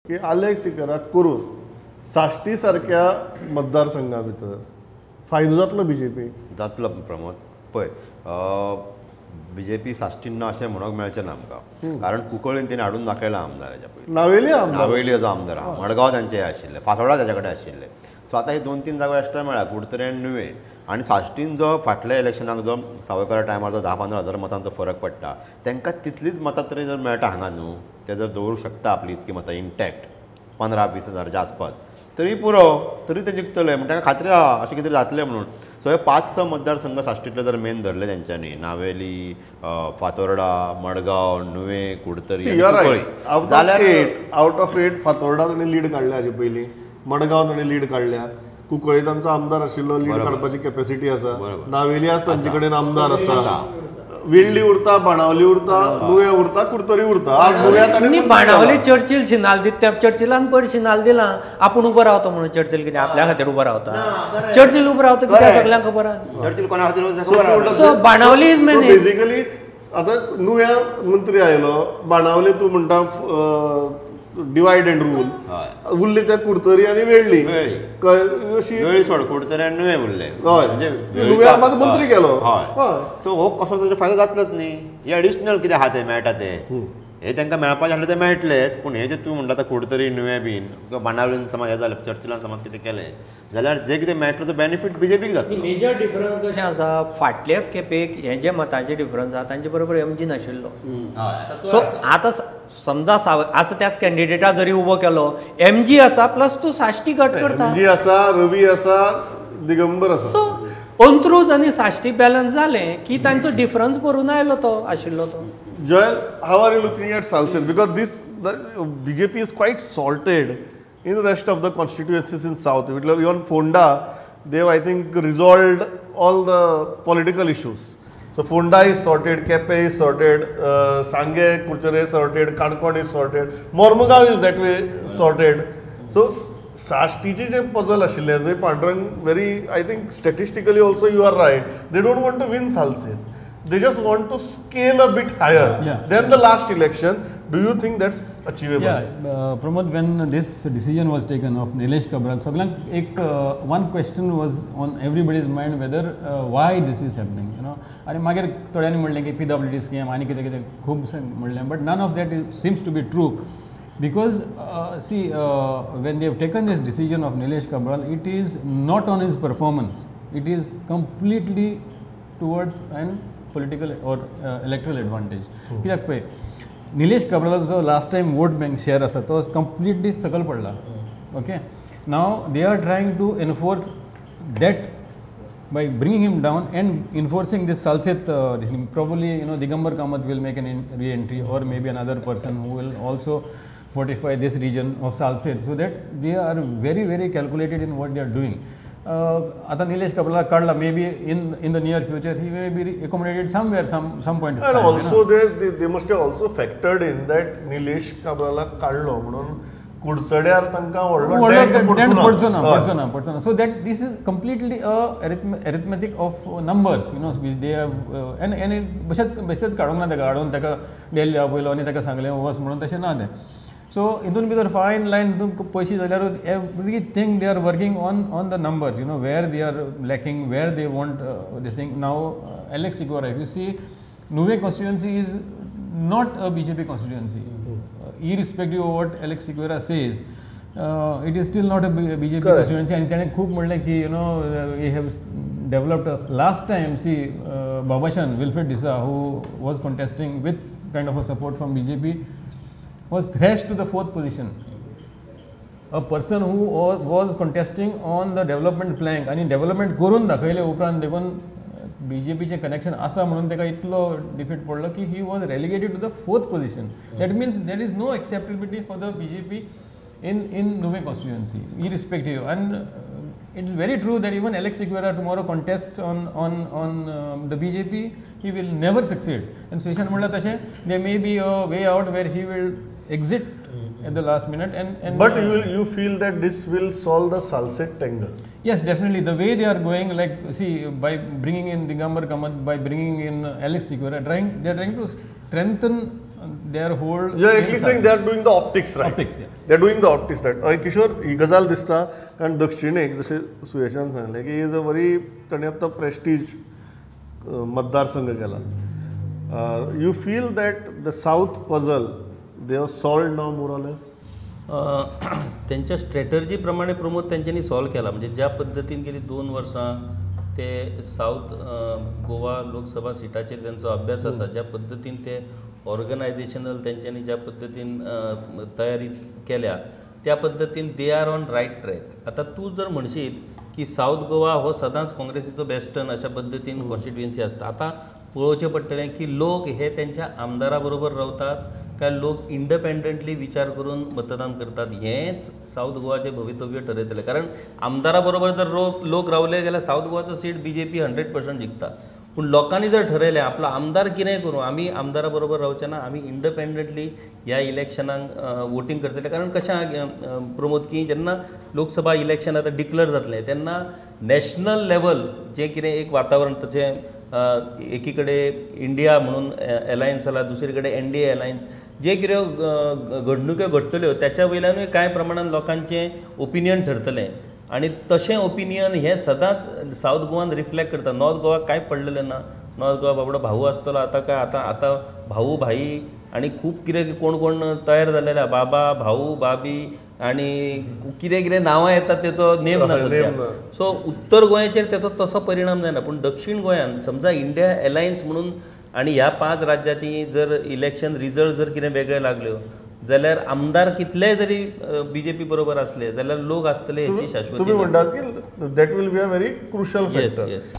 की आलेक्स सिकेरा करून साश्टी सारक्या मतदारसंघा भितर फायदो जातलो बीजेपी? जातलो प्रमोद. पळय बीजेपी साश्टीन ना अशें म्हणूंक मेळचें ना आमकां, कारण कुंकळ्ळीन तेणी हाडून दाखयला आमदार हेच्या पयलीं, नावेली आमदार, नावेली जो आमदार आहा, मडगांव तांचे आशिल्ले, फातोडा ताच्या कडेन आशिल्ले. सो आतां हे 2-3 जागो एक्स्ट्रा मेळ्ळा, कुडतरी आनी नुवें. आनी साश्टीन जो फाटल्या इलेक्शनाक जो सावयकारा टायमार जो 10-15 हजार मतांचो फरक पडटा, तांकां तितलीच मतां तरी जर मेळटा हांगा न्हू, ते जर दवरूंक शकता आपली इतकी मतां इंटॅक्ट 15-20 हजाराच्या आसपास तरी पुरो, तरी ते जिखतले म्हण तांकां खात्री आहा अशें कितें जातलें म्हणून. सो हे 5-6 मतदारसंघ साश्टींतले जर मेन धरले तेंच्यांनी, नावेली, फातोर्डा, मडगांव, नुवें, कुडतरी, जाल्यार आवट ऑफ 8 फातोर्डा तांणी लीड काडल्या हाजे पयलीं, मडगांव तांणी लीड काडल्या, कुंकळ्ळी तांचो आमदार आशिल्लो, लीड काडपाची कॅपेसिटी आसा, नावेली आज तांचे कडेन आमदार आसा, वेळ्ळी उरता, बाणावली उरता, नुवें उरता, कुडतरी उरता. आज नुव्यां बाणावली चर्चिल सिनाल दिता, चर्चिलान पयर सिनाल दिला आपूण उबो रावता म्हणून. चर्चिल कितें आपल्या खातीर उबो रावता? चर्चिल उबो रावता कित्याक सगल्यांक खबर आहा. चर्चिल कोणा खातीर? So Benaulim is manage. Basically आतां नुव्यां मंत्री आयलो, बाणावली तूं म्हणटा डिवायड अँड रूल, उरले त्या कुडतरी आनी वेळ्ळी, अशी वेळी सोड, कुडतरी आनी नुवें उरले, हय, नुव्यां मात मंत्री केलो. हय, सो हो कसो तरी फायदो जातलोच न्ही. हे एडिशनल कितें आहा तें मेळटा तें, हे तांकां मेळपाचें आसलें तें मेळटलेंच. पूण हे जे तूं म्हणटा आतां कुडतरी नुवें बीन किंवा बाणावलीन समज हें जालें, चर्चिलान समज कितें केलें जाल्यार जे कितें मेळटलो तो बेनिफीट बीजेपीक जातलो. मेजर डिफरन्स कशें आसा, फाटल्या खेपेक हे जे मतांचे डिफरन्स आहा तांचे बरोबर एमजी नाशिल्लो. सो आतां समजा आसा त्याच कॅन्डिडेटा जरी उबो केलो, एमजी आसा प्लस तूं साश्टी गट करता, एमजी आसा, रवी आसा, दिगंबर आसा. सो अंत्रूज आनी साश्टी बॅलन्स जालें की तांचो डिफरन्स भरून आयलो तो आशिल्लो तो. Joel, how are you looking at Salcete? Because this BJP is quite salted in rest of the constituencies in south. Even Ponda, they I think resolved all the political issues. So Ponda is sorted, Quepem is sorted, Sanguem, Curchorem is sorted, Canacona is sorted, Mormugao is that way sorted. So साश्टीचे J puzzle आशिल्लें जंय Pandurang very, I think statistically also you are right, they don't want to win Salcete, they just want to scale a bit higher than the last election. Do you think that's achievable? Yeah, Pramod, when this decision was taken of Nilesh Cabral, सगळ्यांक एक one question was on everybody's mind whether why this is happening, you know. आनी मागीर थोड्यांनी म्हणलें की PWD scheme आनी कितें कितें खूब म्हणलें, but none of that seems to be true. Because see, when they have taken this decision of Nilesh Cabral, it is not on his performance, it is completely towards an political or electoral advantage. कित्याक पळय, Nilesh काब्रालाचो last time vote bank share आसा तो completely सकयल पडला. Okay, now they are trying to enforce that by bringing him down and enforcing this Salcete, probably, you know, Digambar Kamat will make an re-entry, or maybe another person who will also fortify this region of Salcete, so that they are very very calculated in what they are doing. Ata Nilesh Cabral kadla, maybe in the near future he may be accommodated somewhere, some point of and time. Also, you know? they must have also factored in that Nilesh Cabrala kadlo म्हणून कुडचड्यार तांकां व्हडलो dent पडचो ना. So that this is completely a arithmetic of numbers, you know, which they have, and it बेशेंच काडूंक ना ताका, हाडून ताका Delhi आपयलो आनी ताका सांगलें वच म्हणून, तशें ना तें. सो हितून भितर फायन लायन पयशे जाल्यार everything they are working on the numbers, you know, where they are lacking, where they want this thing. Now Alex Sequeira, if you see, Nuvem constituency is not a BJP constituency. Irrespective of what Alex Sequeira says, it is still not a BJP constituency. आनी ताणें खूब म्हणलें की, you know, we have developed last time. See, Babashan Wilfred D'Sa, who was contesting with kind of a support from BJP, was thrashed to the 4th position. A person who was contesting on the development plank, आनी development करून दाखयले उपरांत देखून बीजेपीचें connection आसा म्हणून ताका इतलो defeat पडलो की he was relegated to the 4th position. That means there is no acceptability for the BJP in Nuvem constituency, irrespective. And it's very true that even Alex Sequeira tomorrow contests on the BJP, he will never succeed. And Sueshan म्हणला तशें, there may be a way out where he will exit at the last minute. And but you feel that this will solve the Salcete tangle? Yes, definitely. The way they are going, like, see, by bringing in Digambar Kamat, by bringing in Alex Sequeira, they are trying to strengthen their hold. You are at least saying they are doing the optics right. Optics, yeah. They are doing the optics right. हय किशोर, ही गजाल दिसता कारण दक्षिणेक जशें सुयेशान सांगलें की is a very ताणें आतां प्रेस्टीज मतदारसंघ केला. You feel that the south puzzle they have solve now more or less? त्यांच्या स्ट्रॅटर्जी प्रमाणे प्रमोद तेंच्यांनी सॉल्व केला. म्हणजे ज्या पद्दतीन गेली 2 वर्सां ते सावथ गोवा लोकसभा सिटाचेर तेंचो अभ्यास आसा, ज्या पद्दतीन ते ऑर्गनायझेशनल तेंच्यांनी ज्या पद्दतीन तयारी केल्या त्या पद्दतीन they are on right track. आतां तूं जर म्हणशीत की सावथ गोवा हो सदांच काँग्रेसीचो बेस्टन अशा पद्दतीन कॉन्स्टिट्युएन्सी आसता. आतां पळोवचें पडटलें की लोक हे तेंच्या आमदारा बरोबर रावतात काय लोक इंडिपेंडंटली विचार करून मतदान करतात, हेंच सावथ गोवाचें भवितव्य ठरयतलें. कारण आमदारा बरोबर जर लोक रावले जाल्यार सावथ गोवाचो सीट बीजेपी 100% जिखता. पूण लोकांनी जर ठरयलें आपलो आमदार कितेंय करूं आमी आमदारा बरोबर रावचे ना, आमी इंडिपेंडंटली ह्या इलेक्शनाक वोटींग करतले. कारण कशें आहा प्रमोद की जेन्ना लोकसभा इलेक्शन आतां डिक्लेर जातलें तेन्ना नॅशनल लेवल जें कितें एक वातावरण तशें एकीकडे इंडिया म्हणून एलायन्स जाला, दुसरे कडेन एनडीए एलायन्स, जे कितें घडणुक्यो घडटल्यो त्याच्या वयल्यानूय कांय प्रमाणान लोकांचें ओपिनियन ठरतलें आनी तशें ओपिनियन हें सदांच सावथ गोवान रिफ्लेक्ट करता. नॉर्थ गोवा कांय पडलेलें ना. नॉर्थ गोवा बाबडो भाऊ आसतलो आतां काय आतां आतां भाऊ भाई आनी खूब कितें कोण कोण तयार जालेले, बाबा भाऊ भाबी आनी कितें कितें नांवां येतात तेचो नेम ना सद्या. सो उत्तर गोंयाचेर तेचो तसो परिणाम जायना, पूण दक्षीण गोंयान समजा इंडिया एलायन्स म्हणून आनी ह्या 5 राज्याची जर इलेक्शन रिजल्ट जर कितें वेगळे लागल्यो जाल्यार आमदार कितलेय जरी बीजेपी बरोबर आसले जाल्यार लोक आसतले हेची शाश्वती. तुमी म्हणटात की that will be a very crucial factor. Yes.